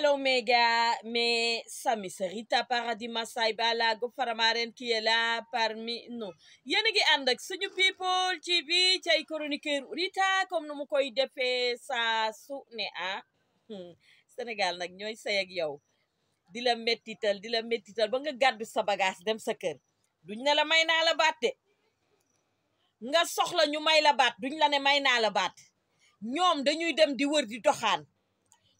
Hello mes gars, mes amis, c'est Rita Paradis Massaye Balago Faramaren qui est là parmi nous. Yéen a ngi ànd ak suñu people TV ci ay chroniqueur Rita comme nu mu koy defee saa su ne Sénégal nag ñooy say ak yow di la mettital ba nga gàddu sa bagage dem sa kër duñ ne la may naa la baat de nga soxla ñu may la baat duñ la ne may naa la baat ñoom dañuy dem di wër di doxaan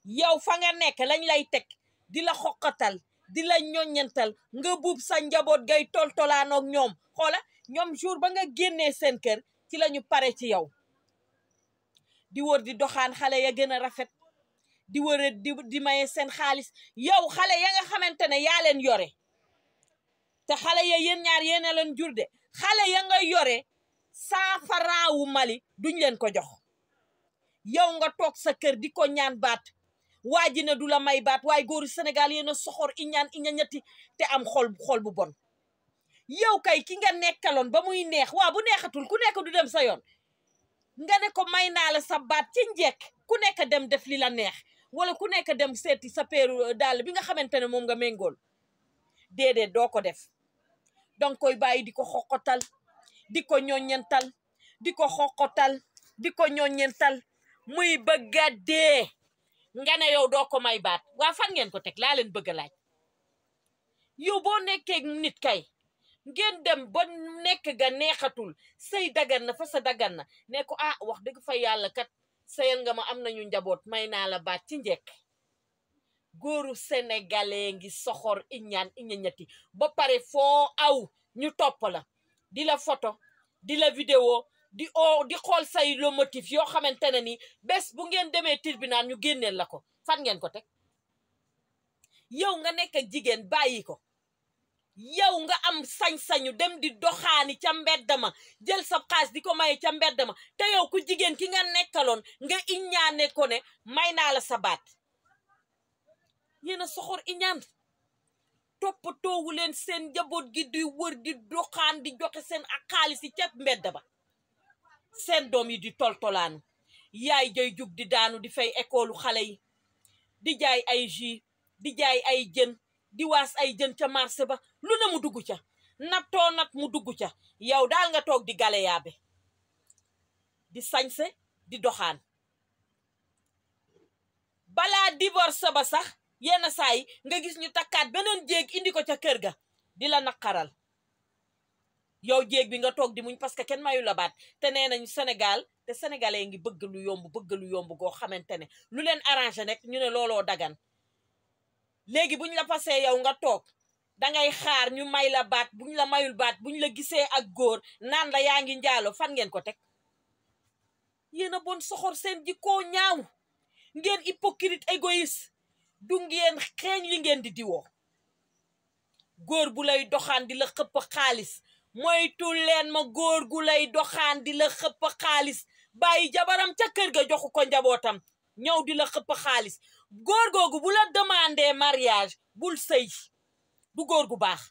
yow fa nga nekk lañ lay teg di la xoqatal di la ñoññantal nga buub sa njaboot gay toltolaanoog ñoom xoola ñoom jour ba nga génnee seen kër ci la ñu pare ci yow di wër di doxaan xale ya gën a rafet di wër di maye seen xaalis yow xale ya nga xamante ne yaa leen yore te xale ya yéen ñaar yéen a leen jur de xale ya nga yore saafaraawu Mali duñ leen ko jox yow nga toog sa kër di ko ñaan baat waa ji ne du la may baat waaye góoru Sénégal yéen a soxor iñaan ñetti te am xol bu bon yow kay ki nga nekkaloon ba muy neex waa bu neexatul ku nekk du dem sa yoon nga ne ko may naa la sa baat ci njekk ku nekk dem def li la neex wala ku nekk dem seeti sa peeru dàll bi nga xamante ne moom nga méngool déedéet doo ko def danga koy bàyyi di ko xoqotal di ko ñoññental di ko xoqotal di ko ñoññental muy bëgga dee nga ne yow doo ko may baat waa fan ngeen ko teg laa leen bëgg a laaj yow boo nekkee nit kay ngeen dem ba nekk ga neexatul sëy dagan na fa sa dagan na ne ko wax dëgg fa yàlla kat sëyal nga ma am nañu njaboot may naa la baat ci njekk góoru sénégalais ngi soxor ñetti ba pare foo aw ñu topp la di la photo di la vidéo di xool say le motif yoo xamante ne ni bés bu ngeen demee tribunal ñu génneel la ko fan ngeen ko teg yow nga nekk ak jigéen bàyyi ko yow nga am sañ-sañu dem di doxaani ca mbedd ma jël sa xaalis di ko maye ca mbedd ma te yow ku jigéen ki nga nekkaloon nga iñaane ko ne may naa la sa baat yéen a soxor iñaan toppatoowu leen seen njaboot gi di wër di doxaan di joxe seen ak xaalis yi ca mbedd ba seen doom yi di toltolaanu yaay jay jug di daanu di fay école xale yi di jaay ay jus di jaay ay jën di waas ay jën ca marché ba lu ne mu dugg ca nattoo nat mu dugg ca yow daal nga toog di galeyaabe di sañse di doxaan balaa divorce ba sax yenn saa yi nga gis ñu takkaat beneen jéeg indi ko ca kër ga di la naqaral yow jéeg bi nga toog di muñ parce que kenn mayu la baat te nee nañu Sénégal te sénégalais ngi bëgg lu yomb goo xamante ne lu leen arrangé nekk ñu ne looloo dagan léegi buñ la pasee yow nga toog dangay xaar ñu may la baat buñ la mayul baat buñ la gisee ak góor naan la yaa ngi njaalo fan ngeen ko teg yéen a bon soxor seen jikkoo ñaaw ngeen hypocrite égoïste du ngeen xeeñ li ngeen di diwoo góor bu lay doxaan di la xëpp xaalis moytu leen ma góor gu lay doxaan di la xëpp xaalis bàyyi jabaram ca kër ga joxu ko njabootam ñëw di la xëpp xaalis góor googu bu la demandé mariage bul sëy du góor gu baax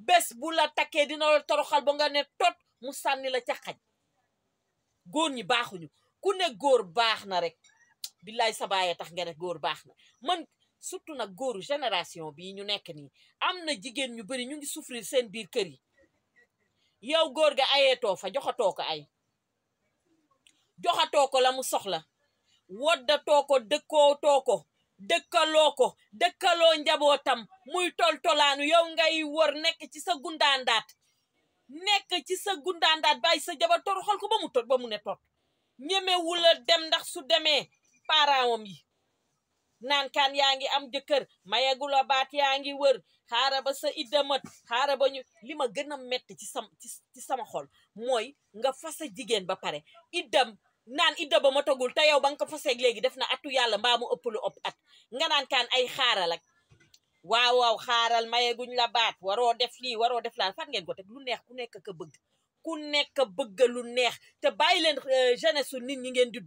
bés bu la takkee dina la toroxal ba nga ne tot mu sànni la ca xaj góor ñi baaxuñu ku ne góor baax na rek billaay sa baay tax nga ne góor baax na man surtout nag góoru génération bii ñu nekk nii am na jigéen ñu bari ñu ngi souffrir seen biir kër yi yow góor ga ayeetoo fa joxatoo ko la mu soxla woddatoo ko dëkkaloo njabootam muy toltolaanu yow ngay wër nekk ci sa gundaandaat bàyyi sa jabar toroxal ko ba mu ne tot ñemewu la dem ndax su demee paramam yi naan kaan yaa ngi am jëkkër mayeegu la baat yaa ngi wër xaara ba sa iddamat xaara ba ñu li ma gën a metti ci sama xol mooy nga fasa jigéen ba pare naan idda ba ma tagul te yow ba nga ko faseeg léegi def na atu yàlla mbaa mu ëpp lu ëpp at nga naan kaan ay xaaral ak waaw xaaral mayeguñ la baat waroo def lii waroo def laa fan ngeen ko teg lu neex ku nekk bëgg lu neex te bàyyi leen jeunesse su nit ñi ngeen di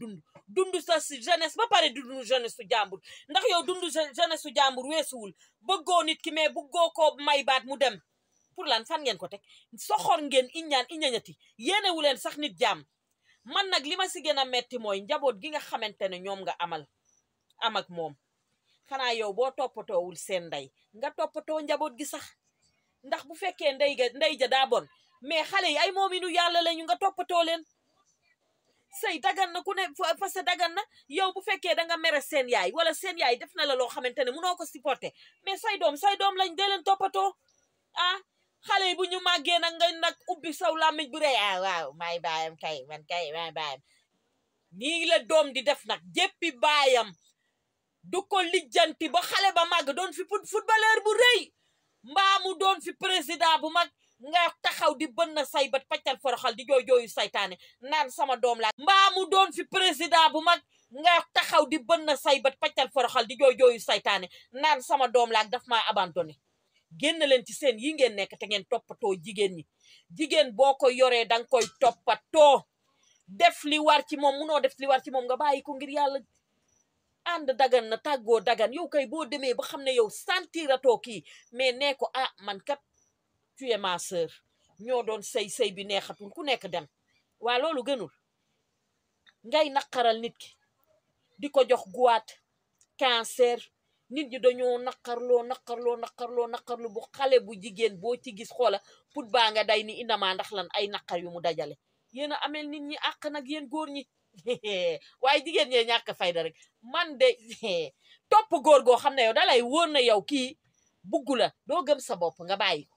dund sa jeunesse ba pare di dund jeunesse su jàmbur ndax yow dund jeunesse su jàmbur weesuwul bëggoo nit ki mais bëggoo ko may baat mu dem pour lan fan ngeen ko teg soxor ngeen iñañati yéenewu leen sax nit jàmm man nag li ma si gën a metti mooy njaboot gi nga xamante ne ñoom nga am ak moom xanaa yow boo toppatoowul seen ndey nga toppatoo njaboot gi sax ndax bu fekkee ndey ja daa bon mais xale yi ay moominu yàlla lañu nga toppatoo leen sëy dagan na ku ne parce que dagan na yow bu fekkee da nga mere seen yaay wala seen yaay def na la loo xamante ne mënoo ko supporter mais say doom lañ dee leen toppatoo ah xale yi bu ñu màggee nag nga nag ubbi saw làmmiñ bu rëy waaw may baayam kay man kay may baayam nii la doom di def nag jéppi baayam du ko lijjanti ba xale ba màgg doon fi footballeur bu rëy mbaa mu doon fi président bu mag nga taxaw di bënn say bat paccal foroxal di jooyu saytaane naan sama doom laa mbaa mu doon fi président bu mag nga taxaw di bënn say bat paccal foroxal di jooyu saytaane naan sama doom laa daf maa abandonné génn leen ci seen yi ngeen nekk te ngeen toppatoo jigéen ñi jigéen boo ko yoree danga koy toppatoo def li war ci moom munoo def li war ci moom nga bàyyi ko ngir yàlla ànd dagan na tàggoo dagan yow kay boo demee ba xam ne yow sentiratoo kii mais nee ko ah man kat tu es ma sœur ñoo doon sëy bi neexatul ku nekk dem waa loolu gënul ngay naqaral nit ki di ko jox guwaat cancer nit ñi dañoo naqarlu bu xale bu jigéen boo ci gis xoola put baa nga day ni indamaa ndax lan ay naqar yu mu dajale yéen a amel nit ñi àq nag yéen góor ñi waaye jigéen ñee ñàkk fayda rek man de topp góor goo xam ne yow dalay wóor na yow kii buggu la doo gëm sa bopp nga bàyyi ko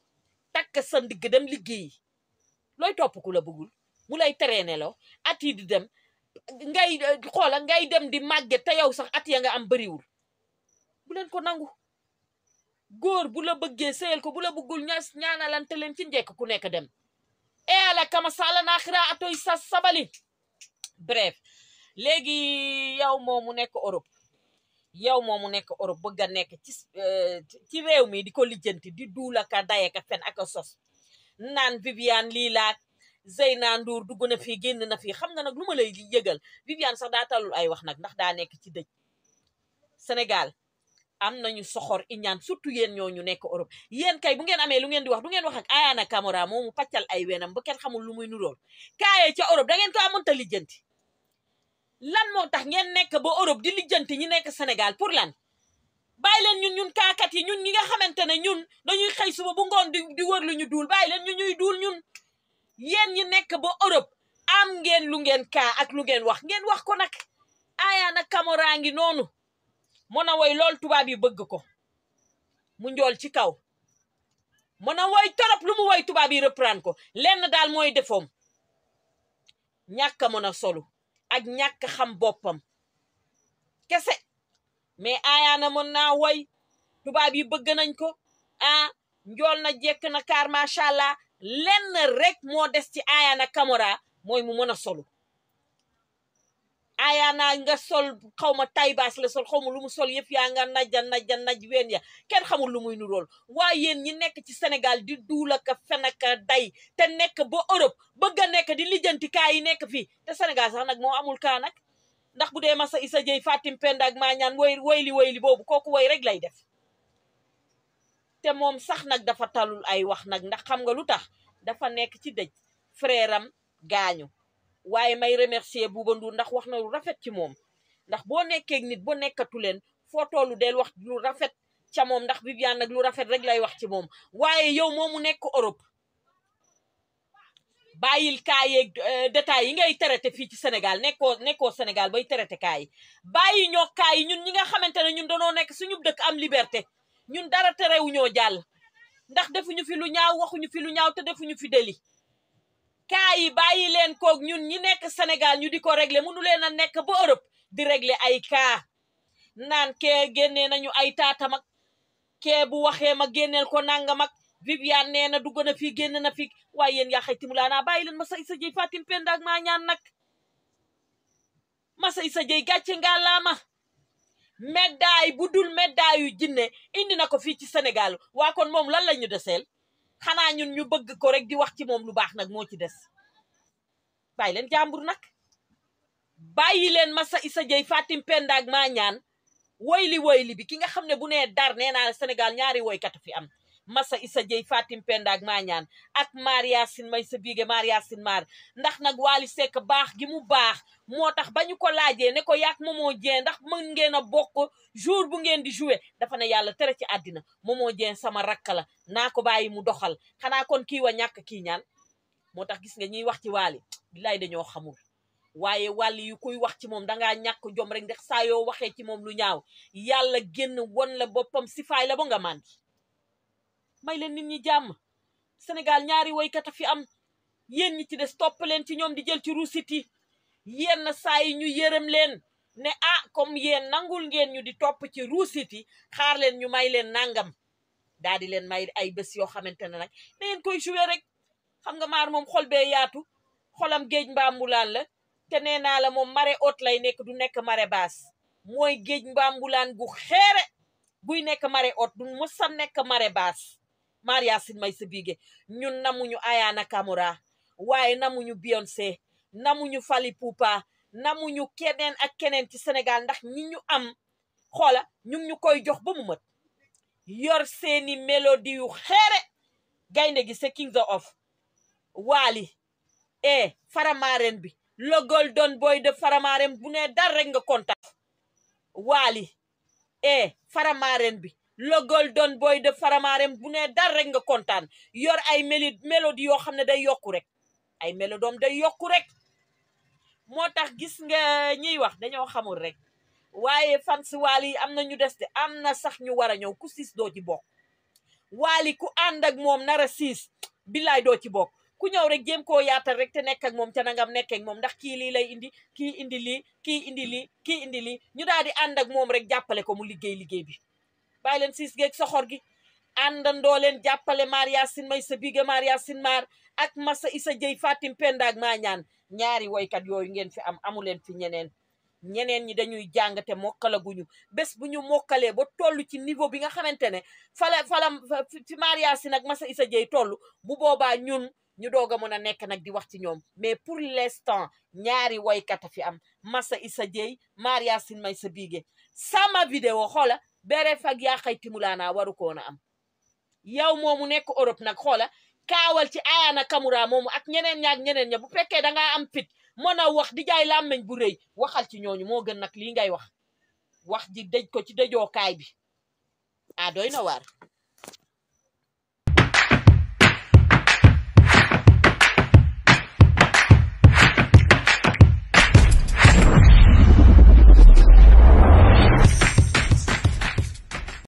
takk sa ndigg dem liggéeyi looy topp ku la buggul mu lay traîner loo at yi di dem ngay xoola ngay dem di màgget te yow sax at ya nga am bariwul bu leen ko nangu góor bu la bëggee sëyal ko bu la bëggul ñaanalante leen ci njekk ku nekk dem e ala kama sala naaxira atoy sa sabali bref léegi yow moomu nekk Europe bëgg a nekk ci réew mi di ko lijjanti di duula ka daye ka fen ak a sos naan Viviane lii laak Zeyna Ndour dugg na fii génn na fii xam nga nag lu ma lay yëgal Viviane sax daa talul ay wax nag ndax daa nekk ci dëj Sénégal am nañu soxor iñaan surtout yéen ñooñu nekk Europe yéen kay bu ngeen amee lu ngeen di wax du ngeen wax ak Ayana Kamara moomu paccal ay wenam ba kenn xamul lu muy nurool kaayee ca Europe da ngeen ko amonta lijjanti lan moo tax ngeen nekk ba Europe di lijjanti ñi nekk Sénégal pour lan bàyyi leen ñun kaakat yi ñun ñi nga xamante ne ñun dañuy xëy suba bu ngoon di wër lu ñu duul bàyyi leen ñuy duul ñun yéen ñi nekk ba Europe am ngeen lu ngeen kaa ak lu ngeen wax ko nag Ayana Kamara ngi noonu mën a woy lool tubaab yi bëgg ko mu njool ci kaw mën a woy torop lu mu woy tubaab yi reprendre ko lenn daal mooy defoom ñàkk mën a solu ak ñàkk xam boppam kese mais Ayana mën naa woy tubaab yi bëgg nañ ko njool na jekk na kaar macha allah lenn rek moo des ci Ayana Kamara mooy mu mën a solu Ayana nga sol xawma taybaas la sol xawma lu mu sol yëpp yaa nga naj ween ya kenn xamul lu muy nurool waaye yéen ñi nekk ci Sénégal di duulaka fenaka day te nekk ba Europe bëgg a nekk di lijjanti kaa yi nekk fii te Sénégal sax nag moo amul kaa nag ndax bu dee Massa Issa Dieye Fatim Penda ak Mañaan woyli boobu kooku woy rek lay def te moom sax nag dafa talul ay wax nag ndax xam nga lu tax dafa nekk ci dëj frère am gaañu waaye may remercier Bouba Ndour ndax wax na lu rafet ci moom ndax boo nekkee nit boo nekkatu leen foo tollu del wax lu rafet ca moom ndax Viviane nag lu rafet rek lay wax ci moom waaye yow moomu nekk Europe bàyyil kaa yeeg détails yi ngay traité fii ci Sénégal nekkoo Sénégal bay traité kaa yi bàyyi ñoo kaa yi ñun ñi nga xamante ne ñun danoo nekk suñu dëkk am liberté ñun dara terewu ñoo jàll ndax defuñu fi lu ñaaw waxuñu fi lu ñaaw te defuñu fi deli kaa yi bàyyi leen koog ñun ñi nekk Sénégal ñu di ko régler mënu leen a nekk ba Europe di régler ay kaa naan kee génnee nañu ay taatam ak kee bu waxee ma génneel ko nangam ak Viviane nee na dugg na fii génn na fi waaye yéen yaa xay timulaanaa bàyyi leen Massa Issa Dieye Fatim Penda ak Mañaan nag Massa Issa Dieye gàcce nga laama médaille bu dul médaille yu jinne indi na ko fii ci Sénégal waa kon moom lan la ñu deseel xanaa ñun ñu bëgg ko rek di wax ci moom lu baax nag moo ci des bàyyi leen jàmbur nag bàyyi leen Massa Issa Dieye Fatim Penda ak Mañaan woyli bi ki nga xam ne bu nee dar nee naa Sénégal ñaari woykat fi am Massa Issa Dieye Fatim Penda ak Mañaan ak Maria Sin may sa biige Maria Sin Mar ndax nag Wally Seck baax gi mu baax moo tax ba ñu ko laajee ne ko yaak Momo Dieng ndax mën ngeen a bokk jour bu ngeen di jouer dafa ne yàlla tere ci àddina Momo Dieng sama rakk la naa ko bàyyi mu doxal xanaa kon kii wa ñàkk kii ñaan moo tax gis nga ñuy wax ci Wally billaay dañoo xamul waaye Wally yu kuy wax ci moom dangaa ñàkk jom rek ndax saa yoo waxee ci moom lu ñaaw yàlla génn won la boppam si faay la ba nga màndi may leen nit ñi jàmm Sénégal ñaari woykat a fi am yéen ñi ci des topp leen ci ñoom di jël ci ruusit yi yenn saa yi ñu yërëm leen ne ah comme yéen nangul ngeen ñu di topp ci ruusit yi xaar leen ñu may leen nangam daal di leen may ay bés yoo xamante ne nag da ngeen koy jouer rek xam nga maar moom xol bee yaatu xolam géej mbaambulaan la te nee naa la moom marée haute lay nekk du nekk marée basse mooy géej mbaambulaan gu xeere buy nekk marée haute du mës a nekk marée basse Maria Sin may sa biige ñun namuñu Ayana Kamura waaye namuñu Beyoncé namuñu Fally Ipupa namuñu keneen ak keneen ci Sénégal ndax ñi ñu am xoola ñu koy jox ba mu mat yor seeni mélodie yu xeere gaynde gi c'est king of Wally Faramaren bi le golden boy de Faramaren bu ne dal rek nga kontaan Wally Faramaren bi le golden boy de Faramaren bu ne dal rek nga kontaan yor ay mélodie yoo xam ne day yokku rek ay mélodoom day yokku rek moo tax gis nga ñiy wax dañoo xamul rek waaye fans Wally am na ñu des de am na sax ñu war a ñëw ku siis doo ci bokk Wally ku ànd ak moom nara siis billaay doo ci bokk ku ñëw rek jéem koo yaatal rek te nekk ak moom ca nangam nekk ak moom ndax kii lii lay indi kii indi lii kii indi lii kii indi lii ñu daal di ànd ak moom rek jàppale ko mu liggéey bi bàyyi leen siis geeg soxor gi àndandoo leen jàppale Maria Sin may sa biige Maria Sin Mar ak Massa Issa Dieye Fatim Penda ak Mañaan ñaari woykat yooyu ngeen fi am amu leen fi ñeneen ñi dañuy jàng te mokkalaguñu bés bu ñu mokkalee ba toll ci niveau bi nga xamante ne fala fi Maria Sin ak Massa Issa Dieye toll bu boobaa ñun ñu doog a mën a nekk nag di wax ci ñoom mais pour l'instant ñaari woykat a fi am Massa Issa Dieye Maria Sin may sa biige sama vidéo xoola bere fag yaa xay timulaanaa waru koon a am yow moomu nekk Europe nag xoola kaawal ci Ayana Kamura moomu ak ñeneen ña bu fekkee dangaa am fit mën a wax di jaay làmmeñ bu rëy waxal ci ñooñu moo gën nag lii ngay wax ji dëj ko ci dëjookaay bi doy na waar